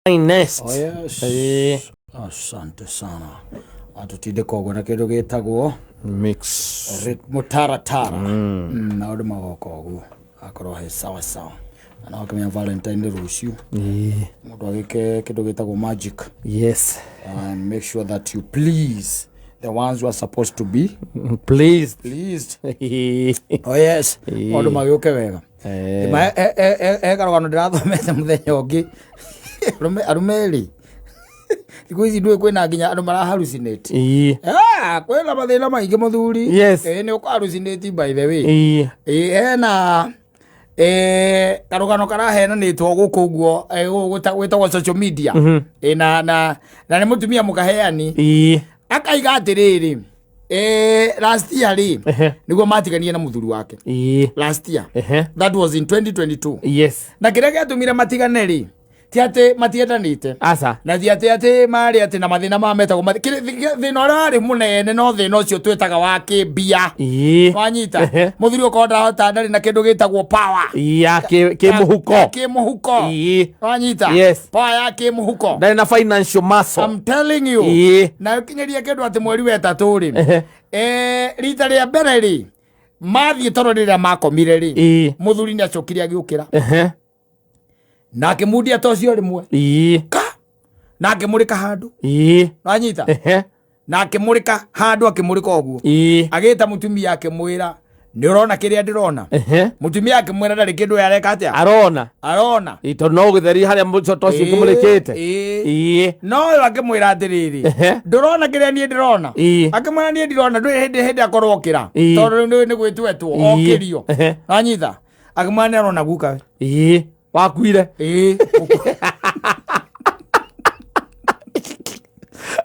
Finest. Oh, yes. Ĩĩ. Asante sana. Atutindĩka ũguo na kĩndũ gĩtagwo Mix. mũtaratara maũndũ magoka ũguo akorwo he sawa sawa na no akĩmenya Valentine nĩ rũciũ Ĩĩ. mũndũ agĩke kĩndũ gĩtagwo magic Yes. And make sure that you please the ones who are supposed to be Please. pleased. Ĩĩ. Oh yes, maũndũ magĩũke wega. Ma he karũgano ndĩrathomete mũthenya ũngĩ. Arũme rĩ, thikũ ici ndũĩ kwĩna nginya andũ mara hallucinate. Ĩĩ. Ah, kwĩna mathĩna maingĩ mũthuri. Yes. Ĩĩ, nĩ ũkũ hallucinate by the way. Ĩĩ. Ĩĩ, hena karũgano karahenanĩtwo gũkũ ũguo, gwĩtagwo social media. Ĩĩ, na nĩ mũtumia mũkaheani. Ĩĩ. Akaiga atĩrĩrĩ, last year rĩ, nĩguo matiganie na mũthuri wake. Ĩĩ. Last year. Ehe. That was in 2022. Yes. Na kĩrĩa gĩatũmire matigane rĩ, ti atĩ matiendanĩte. Aca. Na ti atĩ marĩ atĩ na mathĩna ma metagwo thĩna ũrĩa warĩ mũnene no thĩna ũcio twĩtaga wa kĩmbia. Ĩĩ. Wanyita? Ehe. Mũthuri ũkorwo ndarahota, ndarĩ na kĩndũ gĩtagwo power. Ya kĩmũhuko. Ya kĩmũhuko. Ĩĩ. Wanyita? Yes. Power ya kĩmũhuko. Ndarĩ na financial muscle. I'm telling you. Ĩĩ. Na ũkinyeria kĩndũ atĩ mweri wa ĩtatũ rĩ. Ehe. Rita rĩa mbere rĩ, mathiĩ toro rĩrĩa makomire rĩ, Ĩĩ. mũthuri nĩ acokire agĩũkĩra. Ehe. Na akĩmundia tocio rĩmwe. Ĩĩ. Ka! Na akĩmũrĩka handũ. Ĩĩ. Wanyita? Ehe. Na akĩmũrĩka handũ, akĩmũrĩka ũguo. Ĩĩ. Agĩta mũtumia akĩmwĩra, nĩ ũrona kĩrĩa ndĩrona? Ehe. Mũtumia akĩmwĩra ndarĩ kĩndũ areka atĩa? Arona. Arona. Ĩĩ, tondũ no gĩtheri harĩa tocio kĩmũrĩkĩte. Ĩĩ. Ĩĩ. No ũyũ akĩmwĩra atĩrĩrĩ, Ehe. ndũrona kĩrĩa niĩ ndĩrona? Ĩĩ. Akĩmwĩra niĩ ndirona, ndũrĩ hĩndĩ akorwo okĩra. Ĩĩ. Tondũ rĩu nĩ gwĩtwetwo, Ĩĩ. okĩrio. Ehe. Wanyita? Akĩmwĩra nĩ arona guka we. Ĩĩ. Wakuire. Ĩĩ.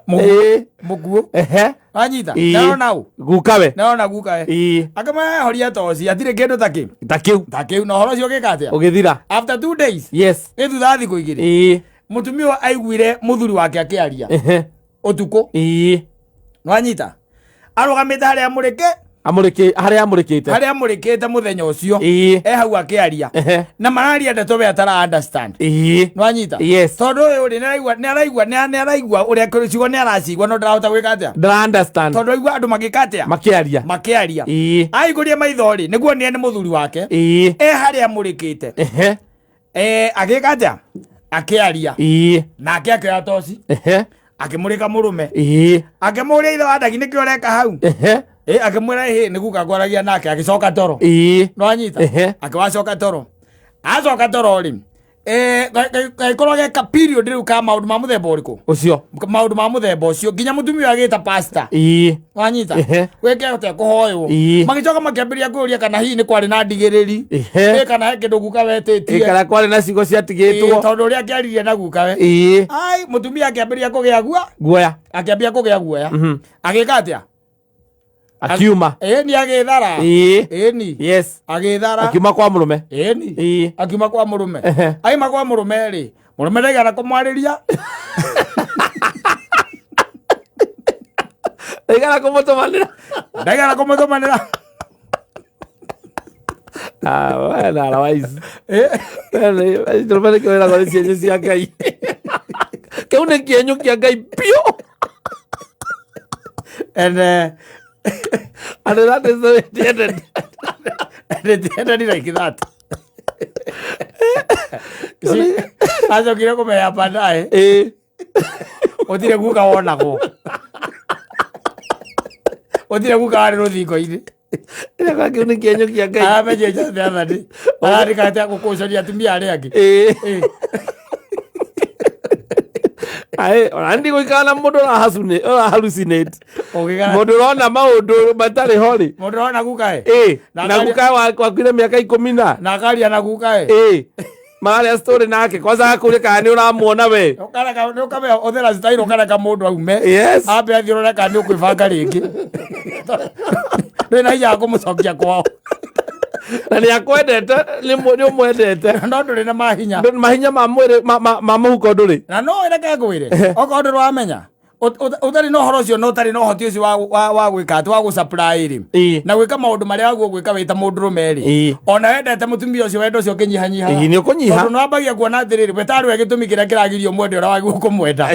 Ĩĩ. Mũkuũ. Ehe. Wanyita? Ĩĩ. Nĩarona ũ? Guka we. Nĩarona guka we. Ĩĩ. Akĩmwĩra horia toci, hatirĩ kĩndũ ta kĩu. Ta kĩu. Ta kĩu, na ũhoro ũcio ũgĩka atĩa? Ũgĩthira. After 2 days. Yes. Nĩ thutha wa thikũ igĩrĩ. Ĩĩ. Mũtumia ũyũ aiguire mũthuri wake akĩaria. Ehe. Ũtukũ. Ĩĩ. Nwanyita? Arũgamĩte harĩa amũrĩke. Amũrĩkĩ, harĩa amũrĩkĩte. Harĩa amũrĩkĩte mũthenya ũcio. Ĩĩ. E hau akĩaria. Ehe. Na mararia ndeto we atara understand. Ĩĩ. Nwanyita? Yes. Tondũ ũyũ rĩ, nĩaraigua, nĩaraigua, nĩaraigua ũrĩa kũrĩ ciugo nĩaracigua no ndarahota gwĩka atĩa? Ndara understand. Tondũ aigua andũ magĩka atĩa? Makĩaria. Makĩaria. Ĩĩ. Aigũria maitho rĩ, nĩguo nĩ mũthuri wake. Ĩĩ. E harĩa amũrĩkĩte. Ehe. Agĩka atĩa? Akĩaria. Ĩĩ. Nake akĩoya toci. Ehe. Akĩmũrĩka mũrũme. Ĩĩ. Akĩmũria ithe wa Ndagi nĩkĩ ũreka hau? Ehe. Akĩmwĩra ĩhĩ nĩ guka ngwaragia nake, agĩcoka toro. Ĩĩ. Nĩwanyita? Ehe. Akĩwacoka toro. Acoka toro rĩ, gagĩkorwo geka period rĩu ka maũndũ ma mũthemba ũrĩkũ? Ũcio. Maũndũ ma mũthemba ũcio nginya mũtumia ũyũ agĩta pastor. Ĩĩ. Wanyita? Ehe. Gwĩke atĩa kũhoywo. Ĩĩ. Magĩcoka makĩambĩrĩria kwĩyũria kana hihi nĩ kwarĩ na ndigĩrĩri. Ehe. Kana he kĩndũ guka wetĩtie. Kana kwarĩ na ciugo ciatigĩtwo. Tondũ ũrĩa akĩaririe na guka we. Ĩĩ. Ai, mũtumia akĩambĩrĩria kũgĩa guoya. Guoya. Akĩambia kũgĩa guoya. Agĩka atĩa? Akiuma. Ĩni agĩthara. Ĩĩ. Ĩni. Yes. Agĩthara. Akiuma kwa mũrũme. Ĩni. Ĩĩ. Akiuma kwa mũrũme. Ehe. Aima kwa mũrũme rĩ, mũrũme ndaigana kũmwarĩria. Ndaigana kũmũtũmanĩra. Ndaigana kũmũtũmanĩra. Ah, we na otherwise. Tũrũme nĩkĩo wĩragwo nĩ cienyũ cia Ngai. Kĩu nĩ kĩenyũ kĩa Ngai biũ. And And that is the way it ended. And it ended like that. Acokire kũmenya baadaye. Ĩĩ. Gũtirĩ guka wonagwo. Gũtirĩ guka warĩ rũthingo-inĩ. Ĩrĩa kĩu nĩ kĩenyũ kĩa Ngai. Aramenye just the other day. Arandĩka atĩ gũkũcoria atumia arĩa angĩ. Ĩĩ. Ĩĩ. Aĩ, ona ndigũikara na mũndũ ũra hallucinate. Ũngĩgara- Mũndũ ũrona maũndũ matarĩ ho rĩ. Mũndũ ũrona guka ĩ. Ĩĩ. Na Na guka wakuire mĩaka 10 na. Na akaria na guka ĩ. Ĩĩ. Mararia story nake kwanza akũria kana nĩ ũramuona we. Ũkareka nĩ ũkamenya ũthera style ũkareka mũndũ aume. Yes. Ambe athiĩ ũrore kana nĩ ũkwĩbanga rĩngĩ. Ndũrĩ na hinya wa kũmũcokia kwao. Na nĩ akwendete, nĩ ũmwendete. No ndũrĩ na mahinya. Mahinya ma mwĩrĩ ma mũhuko ndũrĩ. Na no reke ngwĩre, okorwo ndũrĩ wamenya. Ũtarĩ na ũhoro ũcio na ũtarĩ na ũhoti ũcio wa gwĩka atĩ wa gũ-supply rĩ, na gwĩka maũndũ marĩa waguo gwĩka wĩ ta mũndũrũme rĩ, ona wendete mũtumia ũcio, wendo ũcio ũkĩnyihanyihaga. Ĩĩ, nĩ ũkũnyiha. Tondũ nĩwambagia kuona atĩrĩrĩ, we tarĩ we gĩtũmi kĩrĩa kĩragirio mwende ũrĩa wagĩrĩirwo kũmwenda.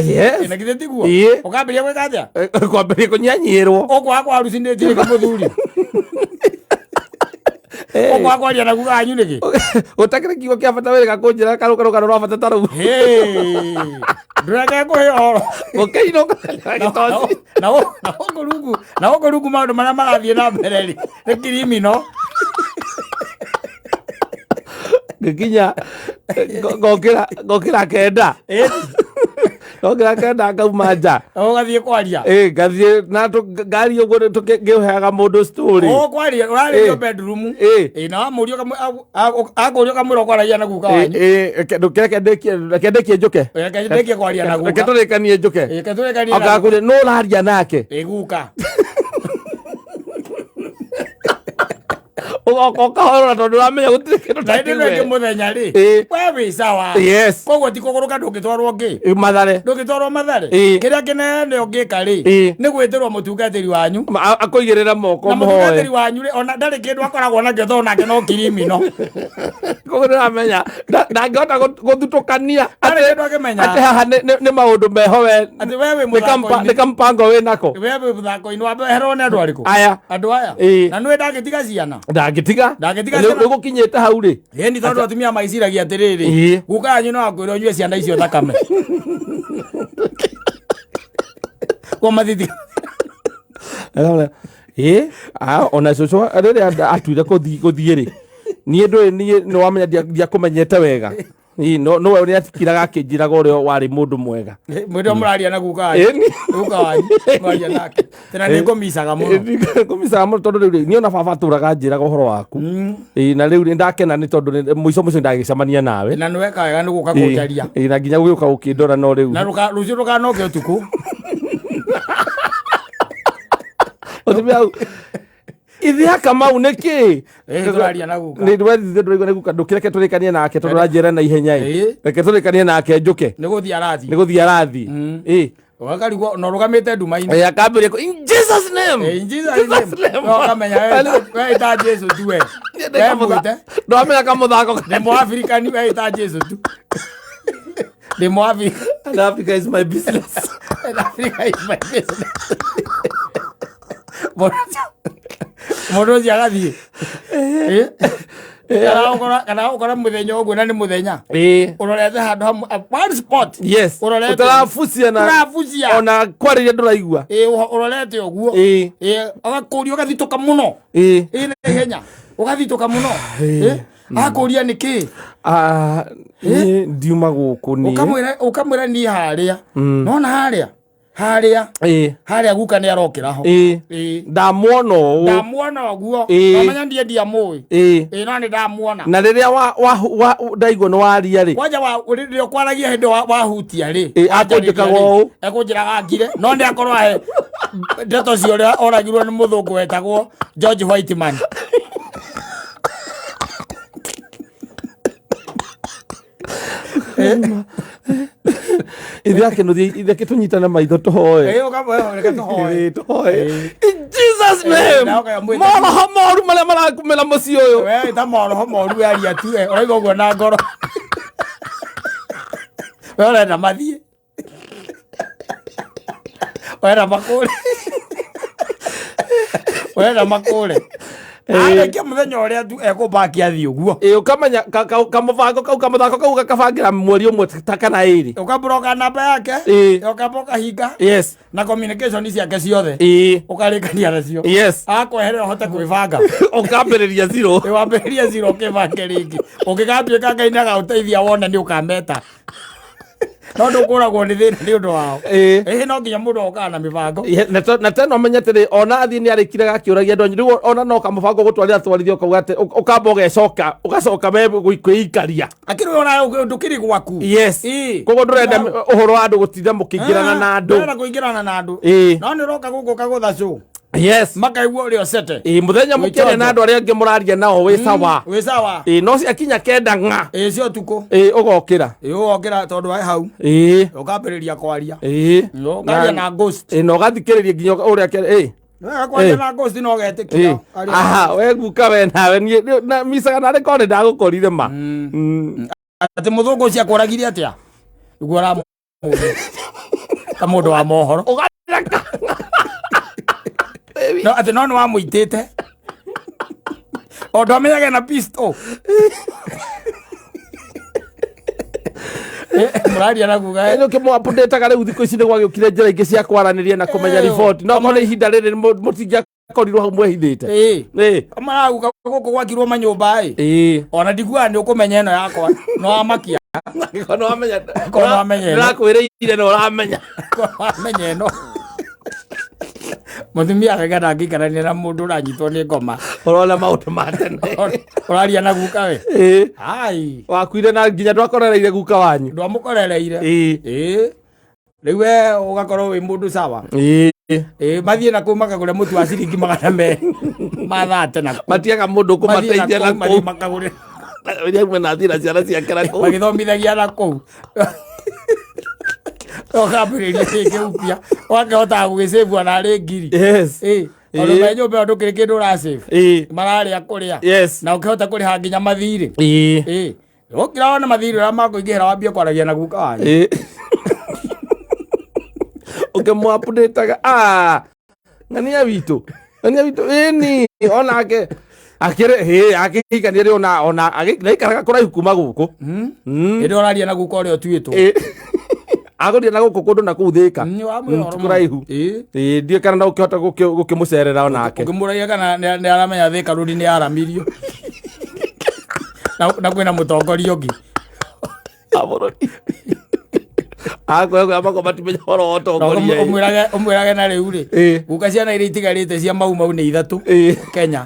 Na githĩ tiguo? Ũkambĩrĩria gwĩka atĩa? Kwambĩrĩria kũnyihanyihĩrwo. Ũkwaga kũharucinĩtie rĩngĩ mũthuri, ũkwaga kwaria na guka wanyu nĩkĩ? Ũtakĩrĩ kiugo kĩa bata wĩrĩga kũnjĩra karũgano rwa bata ta rũu. Ndũreke kũhe ũhoro. Gũkĩinũka gĩtoci. Na gũkũ rungu maũndũ marĩa marathiĩ na mbere rĩ, nĩ kirimino. Ngĩkinya ngokĩra 9, ngokĩra 9 ngauma nja. Ũgathiĩ kwaria. Ĩ, ngathiĩ na ngari ũguo ngĩũheaga mũndũ story. Ũkwaria ũrarĩrio bedroom. Ĩ, na wamũria akũria ũkamwĩra ũkwaragia na guka wanyu. Ndũkĩreke ndĩkie, reke ndĩkie njũke. Reke ndĩkie kwaria na Reke guka. tũrĩkanie njũke. Reke tũrĩkanie na Akakũria nũ ũraria nake. Ĩ, guka. Ũgoka ũkahorora tondũ ũramenya gũtirĩ kĩndũ Na hĩndĩ ĩno ĩngĩ ta kĩu. Mũthenya rĩ, we wĩ sawa. Koguo ti kũgũrũka, ndũngĩtwarwo ngĩ. Mathare. Ndũngĩtwarwo Mathare. Kĩrĩa kĩnene ũngĩka rĩ, nĩ gwĩtĩrwo mũtungatĩri wanyu. Akũigĩrĩra moko Na mũhoe. Mũtungatĩri wanyu rĩ, ona ndarĩ kĩndũ akoragwo nakĩo tondũ nake no kirimino. Koguo nĩũramenya ndangĩhota gũthutũkania Ndarĩ kĩndũ angĩmenya. Atĩ haha nĩ maũndũ meho we. Atĩ we wĩ Nĩ mũthako-inĩ. Nĩ kampango wĩ nako. We wĩ mũthako-inĩ wambe weherwo nĩ andũ arĩkũ? Aya. Andũ aya. Na nĩwe ndangĩtiga ciana. Ndangĩtiga. Ndangĩtiga ciana. Rĩu gũkinyĩte hau rĩ. Ĩni tondũ atumia maiciragia atĩrĩrĩ, guka yanyu no akwĩra ũnyue ciana icio thakame kwa mathiti. Ĩ, ona cũcũ rĩrĩa atuire gũthiĩ rĩ, niĩ ndũĩ, niĩ nĩ wamenya ndiakũmenyete wega. Ĩ, no nowe ũrĩa atikiraga akĩnjĩraga ũrĩa warĩ mũndũ mwega. Mwĩrĩ mũraria na guka wanyu. Guka wanyu mwaria nake tena nĩ ngũmicaga mũno. Ngũmicaga mũno tondũ rĩu rĩ, niĩ ona baba atũraga njĩraga ũhoro waku. Ĩ, na rĩu nĩ ndakena nĩ tondũ mũico mũico ndagĩcemania nawe. Na nĩ weka wega nĩ gũka kũnjaria. Ĩ, na nginya gũgĩũka gũkĩndora no rĩu Na rũciũ ndũkanoke ũtukũ. Ũtumia hau ithe Kamau nĩ kĩ? Ĩ, tũraria na guka. Nĩ wethithie ndũraigua nĩ guka, ndũkĩreke tũrĩkanie nake tondũ ũranjĩra na ihenya ĩ. Reke tũrĩkanie nake njũke. Nĩ gũthiĩ arathiĩ. Nĩ gũthiĩ arathiĩ. Ĩ. Ũgakarigwo na ũrũgamĩte nduma-inĩ. Ĩ, akambĩrĩria in Jesus name. Ĩ, in Jesus name. No ũkamenya we ĩta Jesu tu we. We mwĩte. Ndwamenya kamũthako. Ndĩ mũafrikani, we ĩta Jesu tu. Ndĩ mũafrika. And Africa is my business. And Africa is my business. Mũndũ ũcio agathiĩ. Kana ũkora mũthenya ũguo na nĩ mũthenya ũrorete handũ hamwe, one spot. Ũrorete. Ũtarabucia na Ũtarabucia. Ona kwarĩria ndũraigua. Ĩ, ũrorete ũguo. Ĩ, agakũria ũgathitũka mũno. Ĩ, na ihenya ũgathitũka mũno. Ĩ, agakũria nĩ kĩ? Ah, niĩ ndiuma gũkũ niĩ. Ũkamwĩra niĩ harĩa nona harĩa harĩa harĩa guka nĩ arokĩra ho. Ĩ. Ndamuona ũũ. Ndamuona ũguo. Namenya ndiĩ ndiamũĩ. Ĩ, no nĩ ndamuona. Na rĩrĩa ndaigua nĩ waria rĩ, Kwanja wa rĩrĩa ũkwaragia hĩndĩ wahutia rĩ, Ĩ, wanjarĩria akũnjĩkaga rĩ, ũũ. Ekũnjĩraga ngire no nĩ akorwo ahe ndeto cia ũrĩa oragirwo nĩ mũthũngũ wetagwo George Whiteman. Ithe akĩnũthia, ithe akĩtũnyitana maitho tũhoe. Ĩ, reke tũhoe. Ĩ, tũhoe. In Jesus name. Na ũkamwĩta- Moroho moru marĩa marakumĩra mũciĩ ũyũ. We ta moroho moru yaria tu we ũrauga ũguo na ngoro, we ũrenda mathiĩ, ũrenda makũre, ũrenda makũre arĩkia mũthenya ũrĩa tu ekũmbaki athiĩ ũguo. Ĩ, ũkamenya kamũbango kau, kamũthako kau gakabangĩra mweri ũmwe ta kana ĩrĩ. Ũkambũroka namba yake. Ũkamba ũkahinga na communication ciake ciothe. Ũkarĩkania nacio. Akweherera ũhote kwĩbanga. Ũkambĩrĩria zero. Wambĩrĩria zero, ũkĩbange rĩngĩ. Ũngĩgatuĩka Ngai nĩ agagũteithia wone nĩ ũkameta, no ndũkũragwo nĩ thĩna nĩ ũndũ wao. Ĩĩ, no nginya mũndũ okaga na mĩbango. Na tena ũmenye atĩrĩ, ona athiĩ nĩ arĩkire gakĩũragia andũ anyu, rĩu ona no kamũbango gũtwarĩra twarithia ũkauga atĩ ũkamba ũgecoka ũgacoka we kwĩikaria. Akĩrĩ ona ndũkĩrĩ gwaku. Koguo ndũrenda ũhoro wa andũ gũtinda mũkĩingĩrana na andũ. Ndũrenda kũingĩrana na andũ. No nĩ ũroka gũkũ ũkagũtha cũ. Yes. Makaigua ũrĩa ũcete. Ĩ, mũthenya mũkĩaria na andũ arĩa angĩ mũraria nao wĩ sawa. Wĩ sawa. Ĩ, no ciakinya 9 ng'a. Ĩ, cia ũtukũ. Ĩ, ũgokĩra. Ĩ, ũgokĩra tondũ waĩ hau. Ĩ. Ũkambĩrĩria kwaria. Ĩ. Ũkaria na ghost. Ĩ, na ũgathikĩrĩria nginya ũrĩa ĩ. Wega kwaria na ghost no ũgetĩkĩra. Ĩ. Aha, we guka we nawe niĩ na micaga narĩ korwo nĩ ndagũkorire ma. Atĩ mũthũngũ ũcio akũragire atĩa? Nĩguo ũramũria. Ta mũndũ wa mohoro. Ũgatheka. No, atĩ no nĩ wamũitĩte. O ndwamenyaga na pistol. Mũraria na kuga Ĩ, nĩũkĩmũ-update-aga rĩu thikũ ici nĩ gwagĩũkire njĩra ingĩ cia kwaranĩria na kũmenya riboti no korwo nĩ ihinda rĩrĩ mũtingĩakorirwo hau mwehithĩte. Ĩ. Ĩ. Marauga gũkũ gwakirwo manyũmba ĩ. Ĩ. Ona ndiguaga nĩ ũkũmenya ĩno yakwa. No wamakia. Angĩkorwo nĩwamenya Korwo nĩwamenya ĩno. ndĩrakwĩrĩire na ũramenya. Wamenya ĩno. Mũtumia akaiga ndangĩikarania na mũndũ ũranyitwo nĩ ngoma. Ũrona maũndũ ma tene. Ũraria na guka we. Ĩ. Ai. Wakuire na nginya ndwakorereire guka wanyu. Ndwamũkorereire. Ĩ. Ĩ. Rĩu we ũgakorwo wĩ mũndũ sawa. Ĩ. Ĩ, mathiĩ na kũu makagũre mũtu wa ciringi 230 na kũu. Matiaga mũndũ Mathiĩ ũkũmateithia na kũu, mathiĩ kũu. makagũre. Ũrĩa auma na athiĩ na ciana ciake na kũu. Magĩthomithagia na kũu. Ũkambĩrĩria rĩngĩ upya. Ũgakĩhotaga gũgĩcĩbu ona arĩ ngiri. Yes. Ĩ, tondũ Ĩ. me nyũmba ĩyo ndũkĩrĩ kĩndũ ũracĩbu. Ĩ. Mararĩa kũrĩa. Yes. Na ũkĩhota kũrĩha nginya mathirĩ. Ĩ. Ĩ. Ũkĩra wona mathirĩ ũrĩa makũingĩhĩra wambie kwaragia na guka wanyu. Ĩ. Ũkĩmũ-update-aga ah ng'ania witũ. Ng'ania witũ ĩni onake akĩrĩ hĩ akĩhikania rĩ ona ona ndaikaraga kũraihu kuma gũkũ. Hĩndĩ ĩyo ũraria na guka ũrĩa ũtuĩtwo. Ĩ. Agũthiĩ na gũkũ kũndũ na kũu Thĩka. Nĩ wamwĩra ũhoro Ti kũraihu. Ĩ. Ĩ, ndiũĩ kana no ũkĩhota gũkĩmũcerera onake. Ũkĩmũragia kana nĩ aramenya Thĩka Road nĩ yaramirio. Na kwĩna mũtongoria ũngĩ. Abũrũri. Akwĩra mako matimenya ũhoro wa ũtongoria. Ĩ. Ũmwĩrage na rĩu rĩ. Ĩ. Guka ciana iria itigarĩte cia mau mau nĩ ithatũ. Ĩ. Kenya.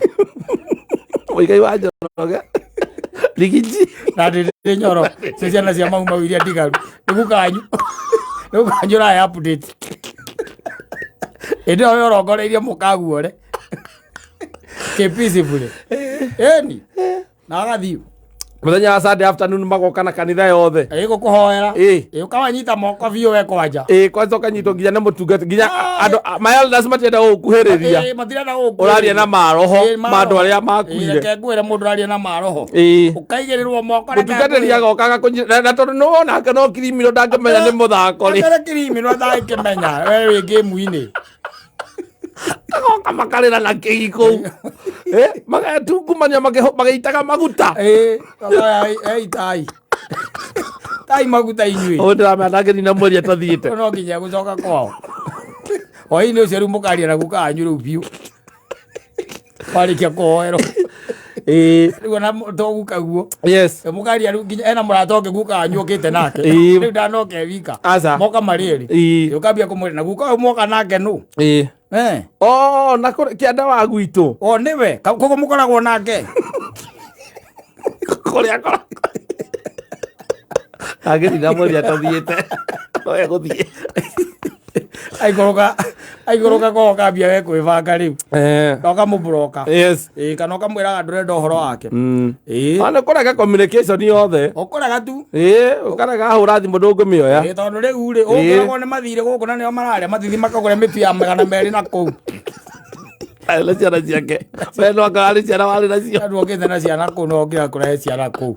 Mũigai wa Njoroge. Rigiji. Na ndĩrĩ nyoro. Cio ciana cia mau mau iria ndigaru. Nĩ guka wanyu. Nĩ guka wanyu ũrahe update. Hĩndĩ ĩyo we ũrongoreirie mũkaguore. Kĩ peacefully. Ĩni. Na agathiĩ. Mũthenya wa Sunday afternoon magoka na kanitha yothe. Ĩgũkũhoera. Ĩ. Ĩ, ũkamanyita moko biũ we kwanja. Ĩ, kwanza ũkanyitwo nginya nĩ mũtungati nginya andũ my elders matienda gũgũkuhĩrĩria. Ĩ, matirenda gũgũkuhĩrĩria. Ũraria na maroho Ĩ, ma andũ arĩa Ĩ, makuire. reke ngwĩre mũndũ ũraria na maroho. Ĩ. Ũkaigĩrĩrwo moko reke Mũtungatĩri ngwĩre. agoka agakũnyita na na tondũ nĩ wona no kirimiro ndangĩmenya nĩ mũthako rĩ. Akĩrĩ kirimiro ndangĩkĩmenya we wĩ ngĩmu-inĩ. Agoka makarĩra na kĩgi kũu. Eh, magatungumania magĩitaga maguta. Ĩ, ũkoya, ĩ, tai. Tai maguta inyuĩ. Ũyũ ndĩramenya ndangĩnina mweri atathiĩte. No nginya gũcoka kwao. Hwaĩ-inĩ ũcio rĩu mũkaria na guka wanyu rĩu biũ. Warĩkia kũhoerwo. Ĩ. Rĩu ona to guka guo. Yes. Mũkaria rĩu nginya ena mũrata ũngĩ guka wanyu okĩte nake. Ĩ. Rĩu ndanoka e wika. Aca. Moka marĩ erĩ. Ĩ. Ũkambia kũmwĩra na guka ũyũ mwoka nake nũ? Ĩ. Eh. Oh, na kũrĩ kĩanda wa gwitũ. O nĩwe, koguo mũkoragwo nake. Kũrĩa akoragwo. Angĩnina mweri atathiĩte. No egũthiĩ. Aikũrũka aikũrũka kwao ũkambia we kwĩbanga rĩu. Eh. Na ũkamũbroka. Yes. Ĩ, kana ũkamwĩraga ndũrenda ũhoro wake. Ĩ. Ona kũrega communication yothe. Ũkũrega tu. Ĩ, ũkarega ahũra thimũ ndũngĩmĩoya. Ĩ, tondũ rĩu rĩ, ũngĩragwo nĩ mathirĩ gũkũ na nĩo mararĩa mathithi makagũre mĩtu ya 200 na kũu. Arĩ na ciana ciake. We no anga arĩ ciana warĩ nacio. Andũ okĩte na ciana kũu na okĩra kũrehe ciana kũu.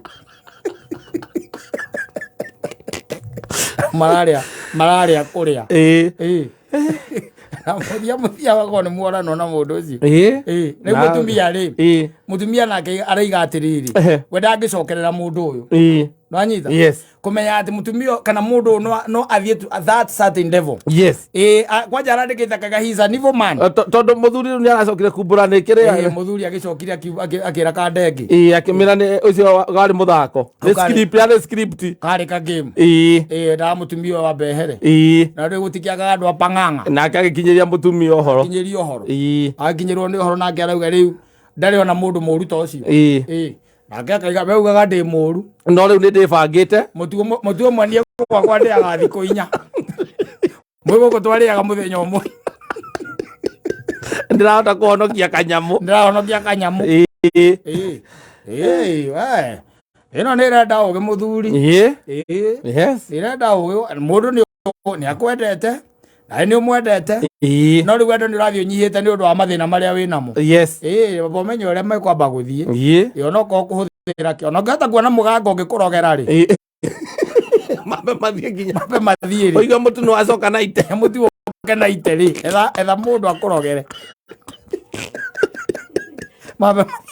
Mararĩa mararĩa kũrĩa. Ĩ. Ĩ. Na mũthia mũthia wakorwo nĩ muoranwo na mũndũ ũcio. Ĩ. Ĩ, rĩu Na- mũtumia rĩ, Ĩ. mũtumia nake araiga atĩrĩrĩ, Ehe. we ndangĩcokerera mũndũ ũyũ. Ĩ. Nĩwanyita? Yes. Kũmenya atĩ mũtumia kana mũndũ ũyũ no athiĩ to that certain level. Yes. Ĩ, kwanja arandĩkĩte kaga he is an evil man. Tondũ mũthuri rĩu nĩ aracokire kumbũra nĩ Ĩ, kĩrĩa. mũthuri agĩcokire akĩra kandenge. Ĩ, akĩmĩra nĩ ũcio warĩ mũthako. Nĩ script, yarĩ script. Karĩ ka game. Ĩ. Ĩ, nda mũtumia ũyũ wambe ehere. Ĩ. Na rĩu gũtikĩagaga andũ a pang'ang'a. Nake agĩkinyĩria mũtumia ũhoro. Kinyĩria ũhoro. Ĩ. Akinyĩrwo nĩ ũhoro nake arauga rĩu ndarĩ ona mũndũ mũru ta ũcio. Ĩ. Ĩ. Nake akaiga we ugaga ndĩ mũru. No rĩu nĩ ndĩbangĩte. Mũtugo ũmwe niĩ gwakwa ndĩaga thikũ 4. Mwĩ gũkũ twarĩaga mũthenya ũmwe. Ndĩrahota kũhonokia kanyamũ. Ndĩrahonokia kanyamũ. Ĩĩ. Ĩĩ. Ĩĩ, we. Ĩno nĩ ĩrenda ũgĩ mũthuri. Ĩĩ. Ĩĩ. Yes. Nĩ ĩrenda ũgĩ, mũndũ nĩ akwendete nawe nĩ ũmwendete, Ĩĩ. no rĩu wendo nĩ ũrathiĩ ũnyihĩte nĩ ũndũ wa mathĩna marĩa wĩ namo. Yes. Ĩĩ, amba ũmenye ũrĩa mekwamba gũthiĩ. Ĩĩ. Ĩĩ, onokorwo kũhũthĩra kĩ, ona ũngĩhota kuona mũganga ũngĩkũrogera rĩ, Ĩĩ. Mambe mathiĩ nginya. Mambe mathiĩ rĩ. Ũigue mũtu nĩ wacoka na ite. Mũtu ũke na ite rĩ, etha mũndũ akũrogere. Mambe mathiĩ.